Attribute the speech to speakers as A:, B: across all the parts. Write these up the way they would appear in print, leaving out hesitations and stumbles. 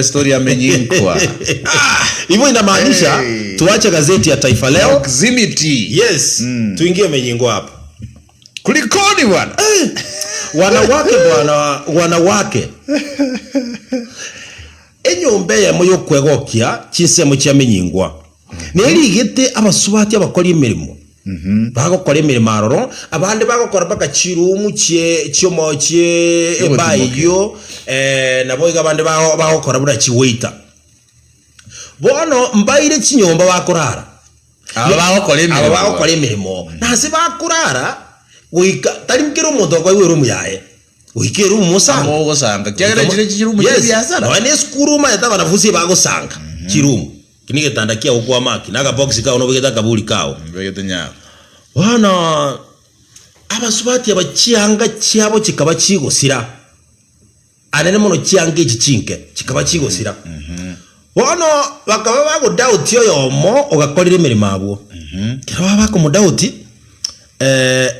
A: Story amenyinkwa.
B: Hivyo inamaanisha
A: Hey.
B: tuache gazeti ya Taifa Leo.
A: Proximity.
B: Yes, tuingie menyingwa hapo.
A: Kulikoni bwana?
B: Wanawake bwana, wanawake. Enyomba eyemo y'okwegokia chinsemo chia menyingwa. Nerigete abasubati abakori emeremo. Bagokora emeremo aroro, abande bagokora mpaka chirumu chie chiomo chie ebaa eyio, eh, naboigo abande bago bagokora buna chiwaiter. Bono mbaire chinyomba bakorara.
A: Aba bagokora emeremo.
B: Aba bagokora emeremo. Na ase bakorara, goika tari kera omonto okoigwa eroom yaye. Goika eroom mosange.
A: Amo ogosanga. Kiagera chire chiroom
B: Yes.
A: chie ebiasara.
B: Nonya na esukuru omanyete abanafunsi ebagosanga chiroom. Eki negetanda kiao kwama aki, na akabox kao nobegete akaburi kao.
A: Mbegete nyaro.
B: Bono abasubati aba chianga chiabo chikaba chigosira, anene mono chianga echi chinke chikaba chigosira. Bono bakaba bagodoubt oyomo ogakorire emeremo abwo. Ekero baba bakomodoubt,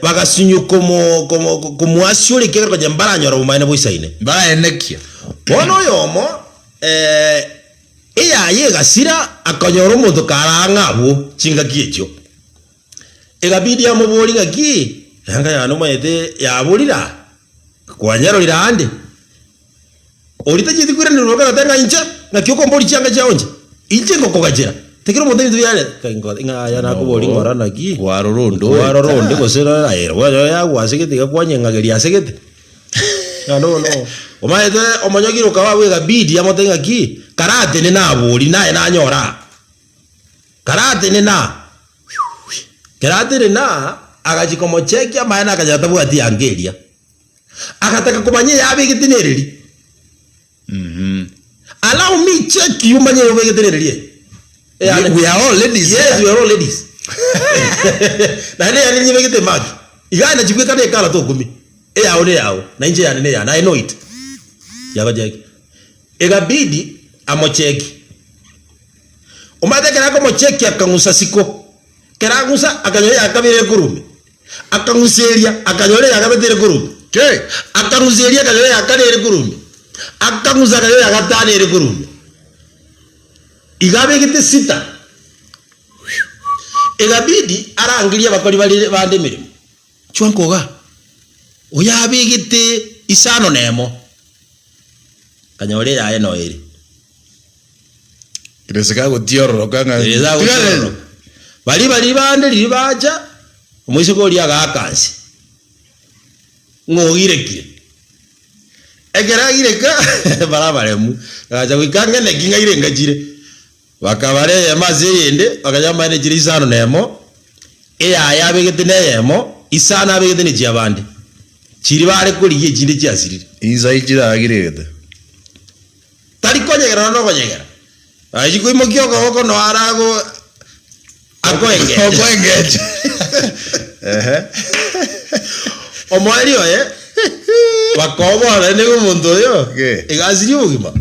B: bagasinywa komo komo komoasiora ekiagera konya mbaranyora obomaene boisaine.
A: Mbaraenekia.
B: Bono oyomo Eyaye egasira, akanyora omonto kare ang'e abwo chingaki echio. Egabidi amoborie ng'aki, Eanga yane omanyete yaborire aa, kwanyerorire aande? Oria tachieti koiranerwa akagoteba ng'a inche, ng'aki okomboria chianga chiao inche? Inche ngokogachera, tekera omonto ebinto biane. Ng'a aya nakoboria ng'ora naki?
A: Kwarora onde
B: Kwarora onde gose aye yagwasegete iga kwanyeng'ageria asegete. Ng'a no no. Omanyete omonyogire okaba abwo egabidi amotebie ng'aki, karatenene abori naye nanyore aa. Karatenene aa, kero atenene aa, agachia komochekia amaene akanyora tabwati yanga eria. Agataka komanya eyabegete nereri. Allow me check you manye eyobegete nereri eye. Eyane.
A: We are all ladies
B: Yes,
A: here.
B: we are all ladies. Naende eyane nyebegete emagi. Iga nachibwekana ekala tokumia. Eyao neyao, na inche eyane neyane, I know it. Yagocheki. Egabidi amocheki. Omanyete ekero akomocheki akang'usa siko. Ekero ang'usa akanyora eyakabere ekorume. Akang'usa eria, akanyora eyagatato ere korume. Akang'usa eria, akanyora eyakane ere korume. Akang'usa akanyora eyagatano ere korume. Iga abegete sita. Egabidi arangerie abakori bare bande emeremo. Chwa nkoga, oyo abegete isano nemo, akanyora eyaye noyo ere.
A: Kerese kagotiororoka ng'a
B: Kerese agotiororoka. Baria baria bande riria bacha, omoiseke oria agaaka nse, ng'a ogirekire. Ekero agireka, bare abaremu, agacha goika ang'e neki ng'a ire ngachire. Bakabara eyemo ase eyende, bakanyora amaene chire isano nemo, eyaye abegete neyemo, isano abegete nechiabande, chiria bare korigia echinde chiasirire.
A: Insa chiragirete.
B: Tari konyegera nonya nokonyegera, achia koimokia okoboko nonya arago akoengecha.
A: Okoengecha. Ehe.
B: Omoerio oye, bakoboa naende ng'a omonto oyo,
A: Ge.
B: iga asirie obogima.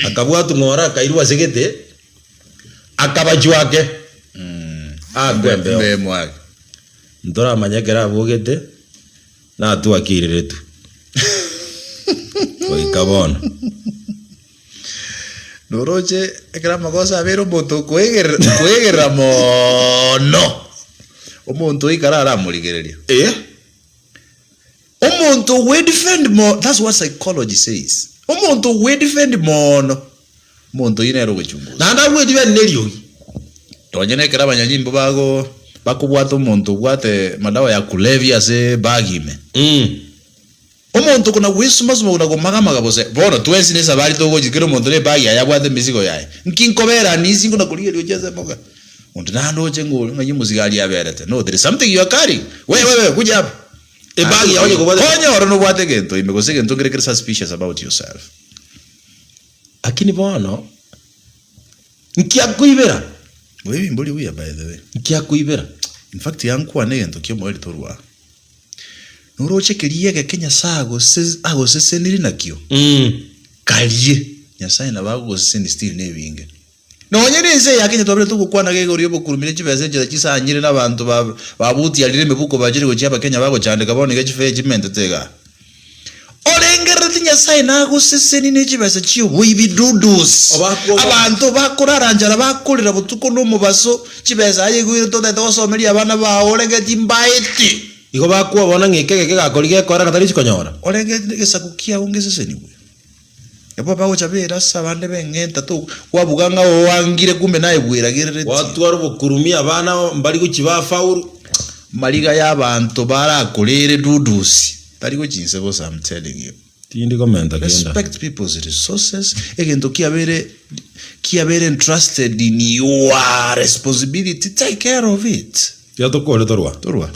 B: Akabwatwa ng'ora akairwa ase gete, akabachwa ake, aakwe embeo.
A: Embeo emwake.
B: Ntoramanya ekero abogete, natwakireretwe goika bono.
A: Noroche ekero amagoso abeire omonto okoegerera okoegerera moono, omonto oikare aramorigereria.
B: Eh.
A: Omonto ogwedefend mo, that's what psychology says. Omonto ogwedefend mono, omonto oyio nere ogochungusa.
B: Naende agwedefend neriogi.
A: Nonye nekero abanyanyimbo bago bakobwata omonto obwate madawa ya kulevya ase ebag ime. Omonto kona gwesuma-suma kona komagamaga bose, bono twensi nesabari togochia kera omonto ne ebag yaye abwate emesigo yaye. Nki nkobera anisi nkona korigereria gochia ase emoka? Onde nandoche ng'o ng'ai omosigari aberete. No, there is something you are carrying. We we we kuja hapa.
B: Ebag yao onye kobwate.
A: Konya oro nobwate egento ime gose egento nkere kere suspicious about yourself.
B: Lakini bono nki akoibera?
A: Boibi mbori buya by the way.
B: Nki akoibera?
A: In fact yankwana egento kia omoerio torwa aa. Noroche keria egeke Nyasae agose agoseseniri nakio, karie, Nyasae nabo agogoseseni still nebinge. Nonye nense eye ya Kenya twabire togokwana iga igoro y'obokurumi ne chibesa enchera chisanyire na abanto ba babutiarire emebuko bachire gochia abakenya bagochandeka bono iga chifare chimentete igaa. Orengerereti Nyasae nagosesenie ne chibesa chi'oboibi dudus. Abanto bakorara nchara bakorera botuko na omobaso, chibesa aye igoire totagete gosomeria abana bao orengereti mbaete.
B: Igo bakwobona ng'a eke egeke gakori gekora gatari chikonyora.
A: Orengereti egesaku kiao ngesesenigwe. Nabo bagocha bera ase abande beng'enta to kwabuga ng'a oangire kumbe naye bweragereretie.
B: Gwatwara obokurumi abana mbari gochia bafaulu.
A: Mariga y'abanto barakorere dudusi tari gochia inse bosa I'm telling you.
B: Tindi komenta kende.
A: Respect people's resources, egento kiabeire kiabeire entrusted in your responsibility take care of it.
B: Tiga tokore torwa.
A: Torwa.